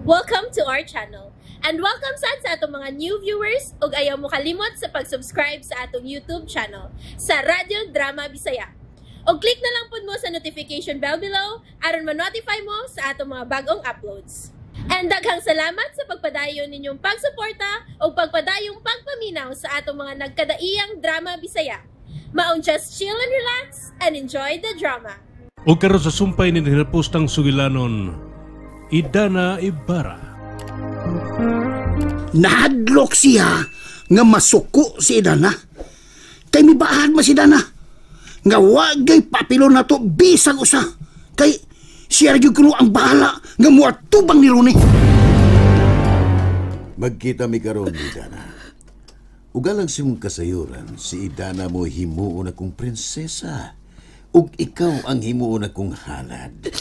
Welcome to our channel. And welcome sad sa atong mga new viewers ug ayaw mo kalimot sa pag-subscribe sa atong YouTube channel sa Radyo Drama Bisaya. Og click na lang pud mo sa notification bell below aron ma-notify mo sa atong mga bagong uploads. And daghang salamat sa pagpadayon ninyong pagsuporta ug pagpadayong pagpaminaw sa atong mga nagkadaiyang drama Bisaya. Maong just chill and relax and enjoy the drama. O karon sa sumpay ni hinapustang sugilanon, Idana Ibarra. Nahadlok siya nga masuko si Idana. Kay mibahan man si Idana. Nga wagay papilo na to bisag usa. Kay siya ra gyud kuno ang bahala nga muatubang ni Rooney. Magkita mi karon, Idana. Ugalang si mong kasayuran, si Idana mo himuon akong prinsesa. Ug ikaw ang himuon akong halad.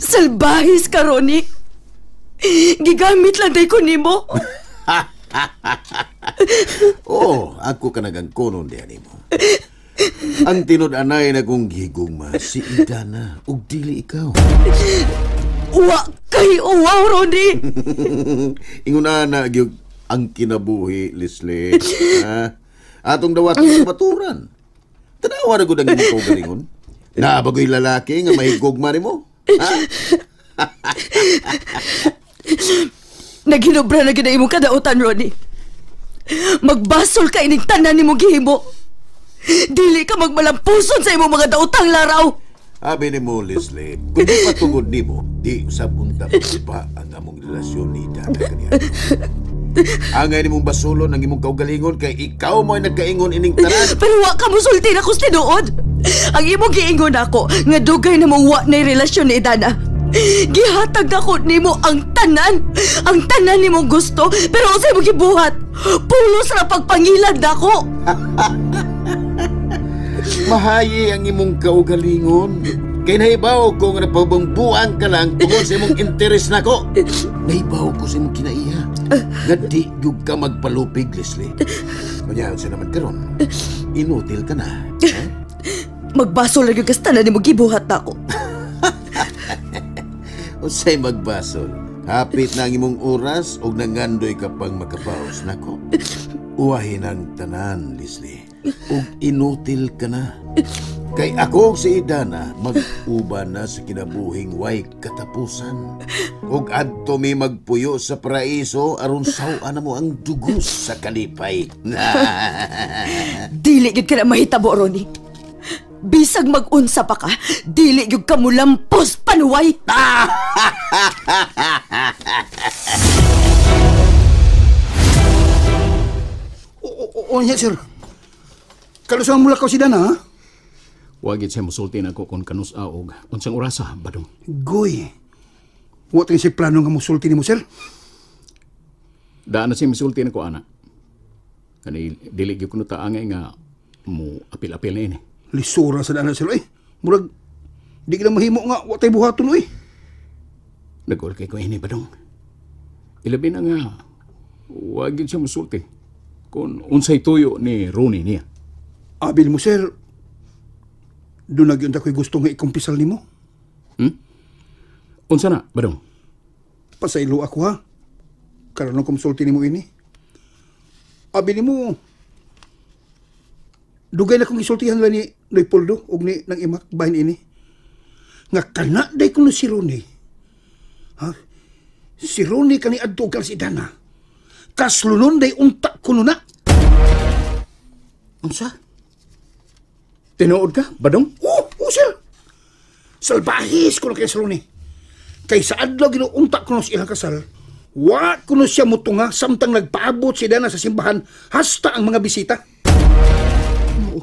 Salbahis ka, Ronnie. Gigamit lang day ko nimo. Oo, ako ka nagangkonon diyan nimo. Ang tinud-anay na kong gigugma, si Idana, ug dili ikaw. Wa kay uwaw, Ronnie. Ingon na gyud ang kinabuhi, Leslie. Ha? Atong dawat sa baturan. Tanawa na gud ang imong kaugalingon. Naa ba goy lalaki nga mahigugma nimo? Ha? Naghinobra na gyud ang imong kadautan, Ronnie. Magbasol ka ining tanan nimo gihimo. Dili ka magmalampuson sa imong mga daotang laraw. Abi nimo, Leslie, kung di patungod nimo, di usab unta pa ang among relasyon ni Dana kaniya. Angay nimong basulon ang imong kaugalingon kay ikaw mo ay nagkaingon ining tanan. Pero wa ka mosulti na kus tinuod. Ang imong giingon ako nga dugay na mong wa na relasyon ni Idana. Gihatag nako nimo ang tanan. Ang tanan nimong gusto, pero unsay imong gibuhat? Pulos ra pagpangilad nako. Mahayi ang imong kaugalingon. Kay nahibaw ko nga napabangbuang ka lang tungod sa imong interes nako. Nahibaw ko sa imong kinaiya. Nga di gyud ka magpalupig, Leslie. Kunya, unsa naman karon? Inutil ka na. Ha? Magbasol ra gyud kas tanan nimong gibuhat nako. Unsay magbasol? Hapit na ang imong oras og nangandoy ka pang makapaos nako. Uwahin ang tanan, Leslie. Ug inutil ka na. Kay ako si Idana mag-uban na sa kinabuhing way katapusan. Ug adto mi magpuyo sa paraiso aron saw-an na mo ang dugos sa kalipay. Dili gyud ka na mahitabo, Ronnie. Bisag mag-unsa pa ka, dili gyud ka mulampos panuway. O, niya, sir. Kalusan mo lakaw si Dana, ha? Wa gid siya mosulti nako kung kanusa og unsang orasa, Badong. Goy. Wa si plano nga mosulti nimo, sir? Daan na siya misulti nako, ana. Kani dili gyud kuno taangay nga mo apil-apil na ini. Lisura sa daan, sir. Eh, murag di ka na mahimo nga wa tay buhaton, oy. Nagol kay ko ini, Badong. Ilabi na nga wa gid siya mosulti kung unsay tuyo ni Rooney niya. Abil mo, sir. Doon na gyud ako'y gusto nga ikumpisal nimo. Unsa na, Badong? Pasaylo ako, ha? Karon ko musulti nimo ini. Abi nimo, dugay na kong isultihan lang ni Leopoldo og ni nang imak bahin ini. Nga kana day kuno si Rooney. Ha? Si Rooney kani adto kal si Dana. Kaslunon day unta kuno na. Unsa? Tinuod ka, Badong? Oh, oh sir. Salbahis kuno kay si Rooney. Kay sa adlaw ginuunta kuno sa ilang kasal, wa kuno siya mutunga samtang nagpaabot si Dana sa simbahan hasta ang mga bisita.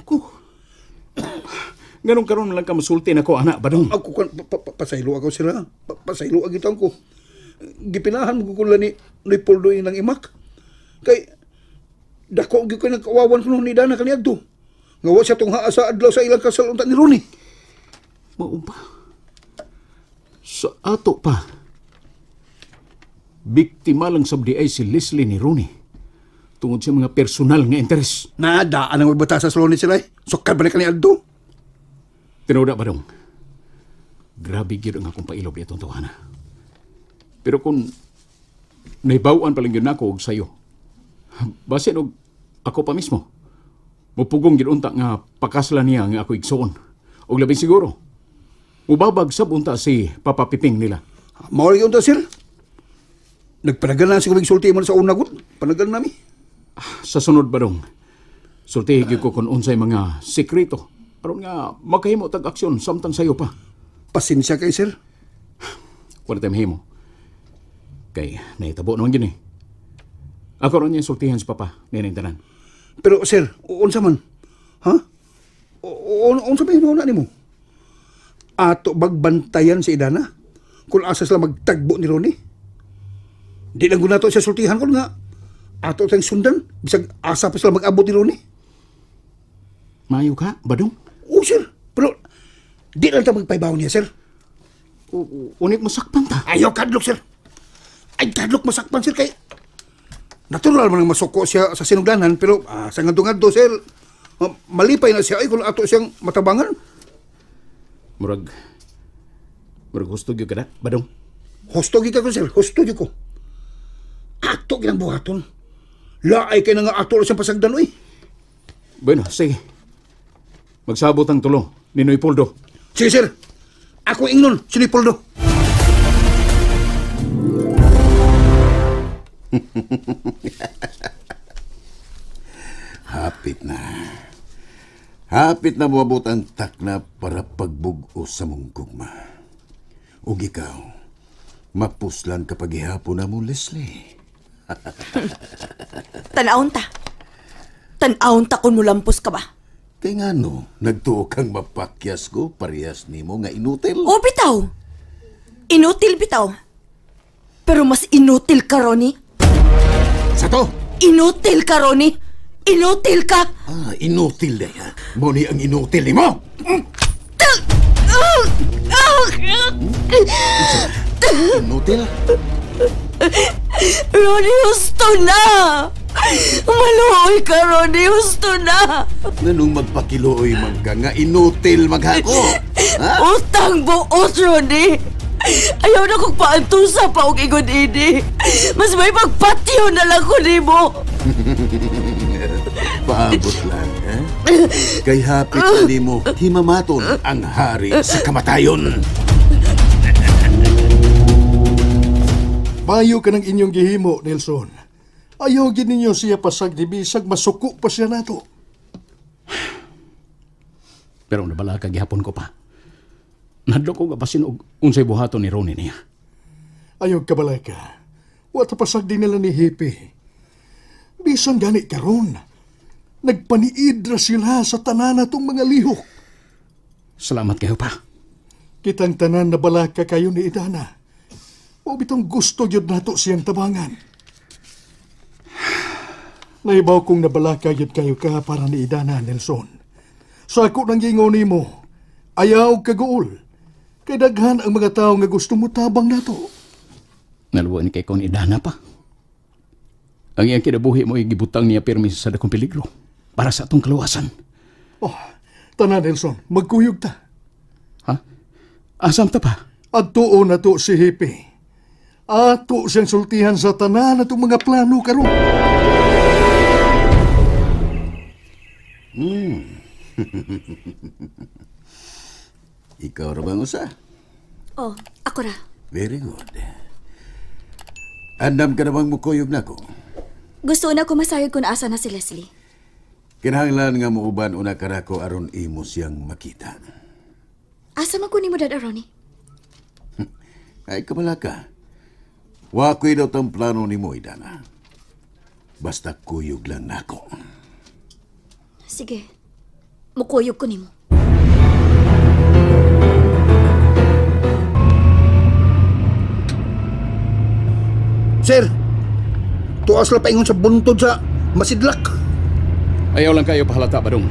Ko. Ganun karon lang ka musulti nako, anak, Badong. Ako kan pasaylo ako sila. Pasaylo ang gitang ko. Gipinahan mo ko ni Leopoldo yung nang imak. Kay dako gyud ko nagkawawan kuno ni Dana kaniadto. Nga wa siya tungha sa adlaw sa ilang kasal unta ni Rooney. Mao ba? Sa ato pa. Biktima lang sabdi ay si Leslie ni Rooney. Tungod sa mga personal nga interes. Nada anang magbata sa Rooney sila eh. Sukad ba ni kaniadto? Tinuod ba dong? Grabe gyud ang akong pailob di atong tawana. Pero kung nahibaw-an pa lang yun ako og sayo, basin og ako pa mismo, mupugong gid unta nga pakasla niya nga ako igsoon. Og labing siguro, mubabag sab unta si Papa Piping nila. Mao lagi unta, sir. Nagpanagal na siguro sulti man sa una gud. Panagal nami. Sa sunod ba dong, sultihi gyud ko kung unsay mga sekreto aron nga makahimo tag aksyon samtang sayo pa. Pasensya kay sir. Wala tayo mahimo. Kay nahitabo naman yun eh. Ako ron niya sultihan si Papa, nining tanan. Pero sir, unsa man? Ha? Unsa ba yun na nimo? Ato bagbantayan si Idana? Kung asa sila magtagbo ni Ronnie? Di lang nato siya sultihan kon nga ato tayong sundan bisag asa pa sila mag-abot ni Ronnie. Maayo ka, Badong? Oo, sir. Pero di lang ta magpaybaw niya, sir. Unit mo sakpan ta. Ayaw kadlok, sir. Ay kadlok masakpan, sir, kay natural man ang masuko siya sa sinugdanan, pero sa ngadto-ngadto, sir, malipay na siya ay kung ato siyang matabangan. Murag gusto gyud ka na, Badong? Husto gyud ka ko, sir. Husto gyud ko. Ato ginang buhaton. Laay kay na nga ato siyang pasagdan, oy. Bueno, sige. Magsabot ang tulo ni Noy Poldo. Sige, sir. Ako ingnon, si Noy Poldo. Hapit na. Hapit na moabot ang takna para pagbug-o sa mong gugma. Ug ikaw, mapuslan kapag ihapon na mo, Leslie. Tan-awon ta. Tan-awon ta kung mulampos ka ba? Kaya nga no, nagtuo kang mapakyas ko, parehas nimo nga inutil. O bitaw. Inutil bitaw. Pero mas inutil ka, Ronnie. Sa to? Inutil ka, Ronnie. Inutil ka. Ah, inutil na yan. Mo ni ang inutil ni mo. Inutil? Ronnie, husto na! Maluoy ka, Ronnie. Husto na! Nanong magpakiluoy man ka nga inutil maghako? Ha? Utang buot, Ronnie! Ayaw na kong paantusa pa og ingon ini. Mas may magpatyo na lang ko nimo. Paabot lang, ha? Kay hapit na nimo himamaton ang hari sa kamatayon. Bayo ka ng inyong gihimo, Nelson. Ayaw gid ninyo siya pasag di bisag masuko pa siya nato. Pero nabala ka gihapon ko pa. Nadlo ko gabasin og unsay buhaton ni Ronnie niya. Ayaw kabalaka. Wa ta pasag din nila ni Hippie. Bisan gani karon. Nagpaniid ra sila sa tanan natong mga lihok. Salamat kayo pa. Kitang tanan na balaka kayo ni Idana. O bitong gusto gyud nato siyang tabangan. Naibaw kong nabalaka gyud kayo ka para ni Idana, Nelson. Sa ako nang gingon nimo, ayaw kaguol. Kay daghan ang mga tao nga gusto mo tabang nato. Naluwan kay kon Idana pa. Ang iyang kinabuhi mo gibutang niya pirmi sa dakong peligro para sa atong kaluwasan. Oh, tanan Nelson, magkuyog ta. Ha? Asam ta pa? Adtuon na to si Hippie. Ato siyang sultihan sa tanan atong mga plano karon. Ikaw ra bang usa? Oh, ako ra. Very good. Andam ka na bang mukuyog nako? Gusto na ko masayod kung asa na si Leslie. Kinahanglan nga muuban una karako aron imo siyang makita. Asa man ko nimo dad, Ronnie? Ay kabalaka. Wa ko'y daw tang plano nimo, Idana. Basta kuyog lang nako. Sige. Mukuyog ko nimo. Sir, tuas la paingon sa buntod sa masidlak. Ayaw lang kayo pahalata, Badong.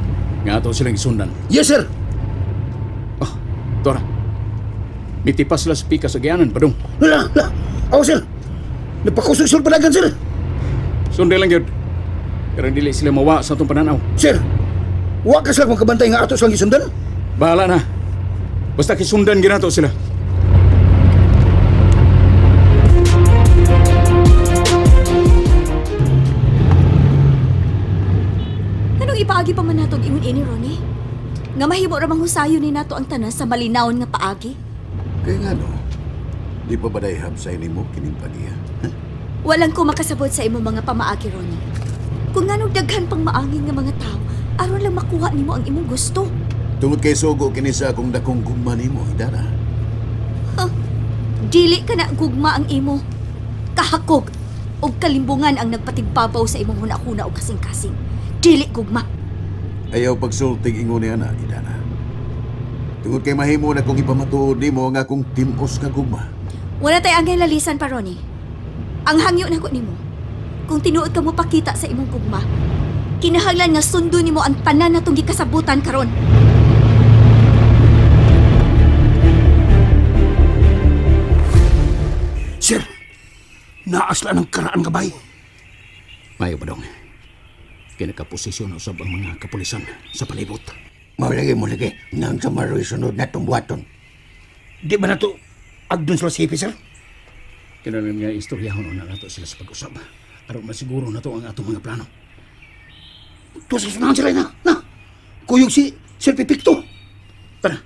Nga ato silang isundan. Yes, sir. Oh, Tora. Mitipas sila sa pika sa giyanan, Badong. Hala, hala. Ako, sir. Napakusog sila panagan, sir. Sunday lang yun. Pero dili sila mawa sa atong pananaw. Sir, wa ka sila magkabantay nga ato silang gisundan? Bahala na. Basta kisundan ginato sila. tog ingon ini, Ronnie? Nga mahimo ra manghusayon ni nato ang tanan sa malinawon nga paagi. Kaya nga no, di pa ba dahil hapsay nimo kining pagiya? Huh? Walang ko makasabot sa imong mga pamaagi, Ronnie. Kung nganong daghan pang maangin nga mga tao, aron lang makuha nimo ang imong gusto. Tungod kay sugo kini sa akong dakong gugma nimo, Idana. Huh? Dili ka na gugma ang imo. Kahakog og kalimbungan ang nagpatigbabaw sa imong huna-huna og kasing-kasing. Dili gugma. Ayaw pagsultig ingon ni ana, Idana. Tungod kay mahimo na kong ipamatuod nimo ang akong timos nga gugma. Wala tay angay lalisan pa, Ronnie. Ang hangyo nako nimo, kung tinuod ka mo pakita sa imong gugma, kinahanglan nga sundo nimo ang tanan natong gikasabutan karon. Sir, naasla ng karaan gabay. Mayo ba dong? Kinakaposisyon usab ang mga kapulisan sa palibot. Maulagi, maulagi. Nang sa maroy sunod na tumbuaton. Di ba na to agdon sila sa sir? Kinahanglan nga istoryahon na nato sila sa pag-usab. Aron masiguro na to ang atong mga plano. Tuwa sa sunahan sila na. Na! Kuyog si Sir Pipicto. Tara,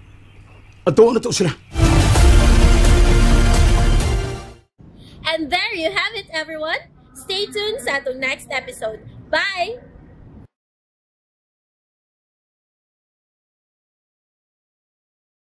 adtuon na to sila. And there you have it, everyone. Stay tuned sa atong next episode. Bye!